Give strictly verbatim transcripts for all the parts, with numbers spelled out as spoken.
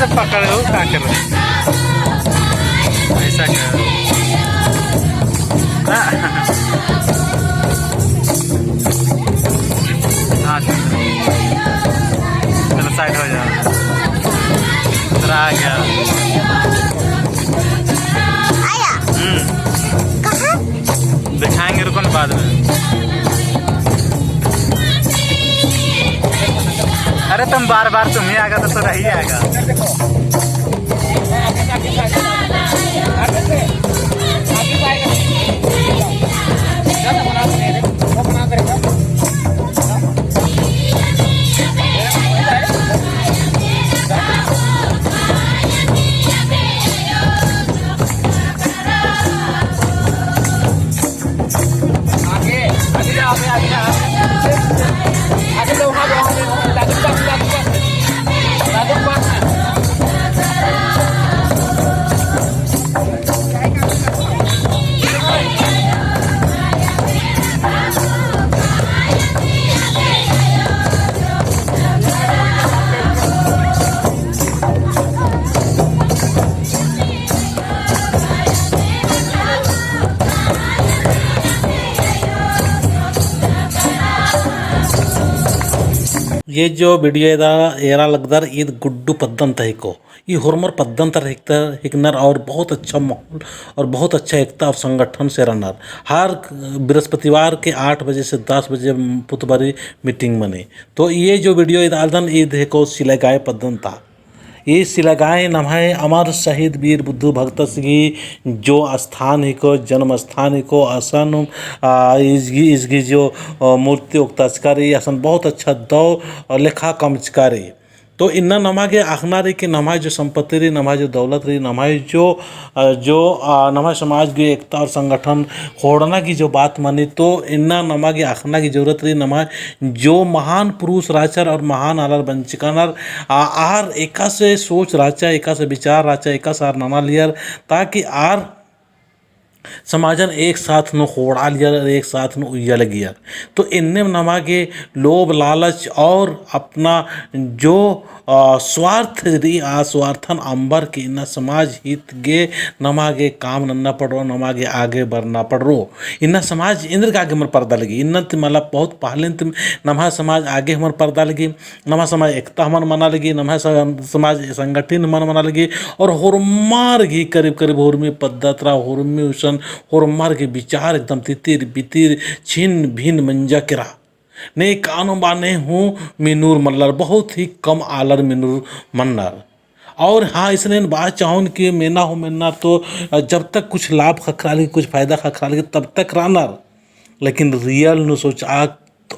पकड़ो, का करो? ऐसा करो। हाँ। हाँ, चलो। चलो, side हो जाओ। इधर आ गया। आया? हम्म। कहाँ? दिखाएंगे, रुको ना, बाद में। अरे, तुम बार-बार तुम ही आएगा तो, तो रही आएगा। ये जो video एदा एरा लगदर, ईद गुड्डू पद्दन ता हिको। ई होरमर पद्दन ता हिकदर, हिकनर और बहुत अच्छा माहौल और बहुत अच्छा एकता और संगठन से रअनर। हर बृहस्पतिवार के आठ बजे से दस बजे पुतबारी meeting मनी। तो ये जो video एदा लगदन, ईद हिको सिलागाय पद्दन ता। ई सिलागाय नम्है अमर शहीद वीर बुद्धू भगतस गही जो स्थान हिको, जन्म स्थान हिको, असन, आ, इसगी, इसगी जो, आ, मूर्ति ओक्ताचका रई, असन बहुत अच्छा दौ, आ, लेखा कमचका रई। तो इन्ना नमा गे अख़ना रई कि नम्है जो संपत्ति रई, नम्है जो दौलत रई, नम्है जो, आ, जो, आ, नम्है समाज गही एकता और संगठन ख़ोंड़ना गही जो बात मनी, तो इन्ना नमा गे अख़ना गही जरूरत रई, नम्है जो महान पुरुष रहचर और महान आलर बंचकानर, आ, आर एकासे सोच रहचा, एकासे विचार रहचा, एकासे आर नना लियर, ताकि आर समाजन एक साथ नू ख़ोंड़ा लियर, एक साथ नू उइया लगियर। तो एन्नेम नमा गे लोभ लालच और अपना जो, आ, स्वार्थ रई, आ स्वार्थन अम्बर के इन्ना समाज हित गे नमा गे काम नन्ना पड़रो, नमा गे आगे बढ़ना पड़रो। इन्ना समाज एन्देरगे आगे मल परदा लगी। इन्ना ती मला बहुत पहले ती नम्है समाज आगे हूँ मल परदा लगी। नम्है समाज एकता हूँ मल मना लगी, नम्है स-, समाज संगठित हूँ मल मना लगी, और होरमर गही करीब करीब होरमी पद्दा तरा, होरमी उसन, होरमर गही विचार एकदम तितिर बितिर छिन्न भिन्न मंजा केरा। ने कानून बा ने हूँ मिनुर मल्लर, बहुत ही कम आलर मिनुर मन्नर। और हाँ, इसने बआ चाहोन कि मेना हूँ मेन्ना तो जब तक कुछ लाभ ख़क्खरा लगी, कुछ फायदा ख़क्खरा लगी, तब तक रअनर। लेकिन real नू सोचआ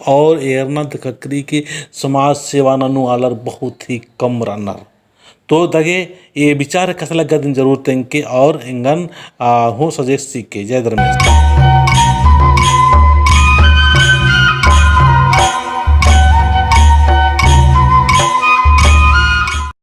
और एरना ती ख़क्खरी कि समाज सेवा ननू आलर बहुत ही कम रअनर। तो दगे ए विचार कस लग्गा दिम जरूर तेंगके और एंगन, आ, हूँ suggest चिके। जय धर्मेस।